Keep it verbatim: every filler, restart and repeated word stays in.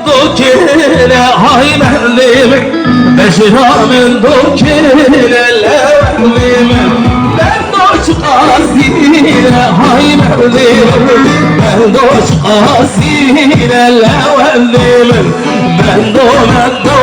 Dokêne hay mendê min, bejra min dokêne lewendê min. Bendo çiqasîne hay mendê min, bendo çiqasîne lewendê min. Bendo, bendo